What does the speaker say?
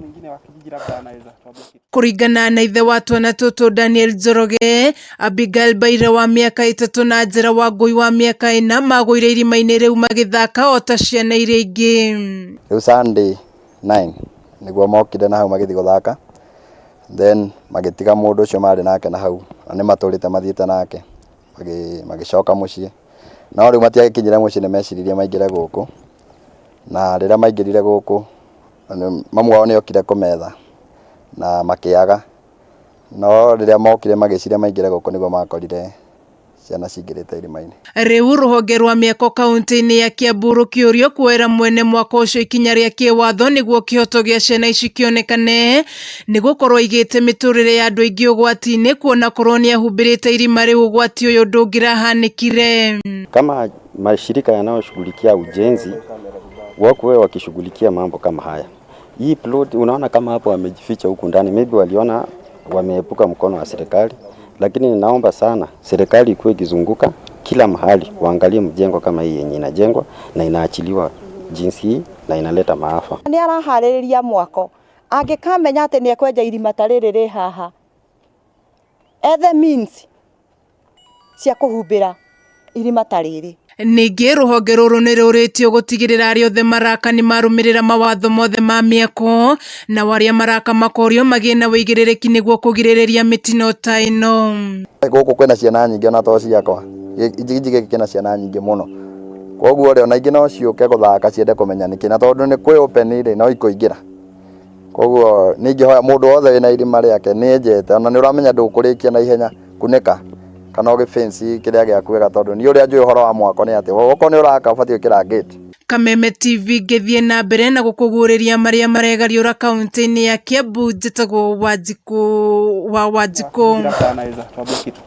Mwingine wa kijiji labda anaweza tuambia kitu. Kũringana na ithe wa twana tũtũ Daniel Njoroge, Abigail Mbaire wa mĩaka 3 na Njera Wangũi wa mĩaka 4 magũire irima-inĩ rĩu magĩthaka o ta ciana iria ingĩ. Rĩu Sunday 9 nĩguo mokire na hau magĩthiĩ gũthaka, then magĩtiga mũndũ ũcio marĩ nake na hau, na nĩ matũrĩte mathiĩte nake, magĩcoka mũciĩ. No rĩu matiagĩkinyire mũciĩ nĩ meciririe maingĩre gũkũ, na rĩrĩa maingĩrire gũkũ, mamu wao nĩ okire kũmetha na makĩaga. No rĩrĩa mokire magĩciria maingĩre gũkũ nĩguo makorire ciana cingĩrĩte irima-inĩ. Rĩu rũhonge rwa mĩako kaunti-inĩ ya Kiambu rũkĩũrio kuoera mwene mwako ũcio ikinya rĩa kĩwatho nĩguo kĩhoto gĩa ciana ici kĩonekane, nĩ gũkorwo aigĩte mĩtũrĩre ya andũ aingĩ ũgwati-inĩ kuona korwo nĩ ahumbĩrĩte irima rĩu ũgwati ũyũ ndũngĩrahanĩkire. Kama mashirika yanayoshughulikia ujenzi wakuwe wakishughulikia mambo kama haya. Hii plot unaona kama hapo wamejificha huku ndani, maybe waliona wameepuka mkono wa serikali, lakini ninaomba sana serikali ikuwe ikizunguka kila mahali waangalie mjengo kama hii yenye inajengwa na inaachiliwa jinsi hii na inaleta maafa. Nĩ araharĩrĩria mwako angĩkamenya atĩ nĩ ekwenja irima ta rĩrĩ rĩ haha, ethe means cia kũhumbĩra irima ta rĩrĩ. Ningĩ rũhonge rũrũ nĩ rũrĩtio gũtigĩrĩra arĩa othe maraka nĩ marũmĩrĩra mawatho mothe ma mĩako, nao arĩa maraka makorio magĩe na ũigĩrĩrĩki nĩguo kũgirĩrĩria mĩtino ta ĩno. Gũkũ kwĩna ciana nyingĩ ona to ciakwa, kijiji gĩkĩ kĩna ciana nyingĩ mũno, koguo rĩ ona ingĩ no ciũke gũthaka ciende kũmenya nĩkĩ, na tondũ nĩ kwĩ open rĩ no ikũingĩra. Koguo niĩ ingĩhoya mũndũ wothe wĩna irima rĩake nĩ enjete, ona nĩ ũramenya ndũkũrĩkia na ihenya, kunĩka kana ũgĩ fence kĩrĩa gĩaku wega, tondũ niĩ ũrĩa njũĩ ũhoro wa mwako nĩ atĩ okorwo nĩ ũraka ũbatiĩ gwĩkĩra gate. Kameme TV ngĩthiĩ na mbere na gũkũguũrĩria marĩa maregariũra kaunti-inĩ ya Kiambu, njĩtagwo Wanjikũ wa Wanjikũ. Labda anaweza tuambia kitu.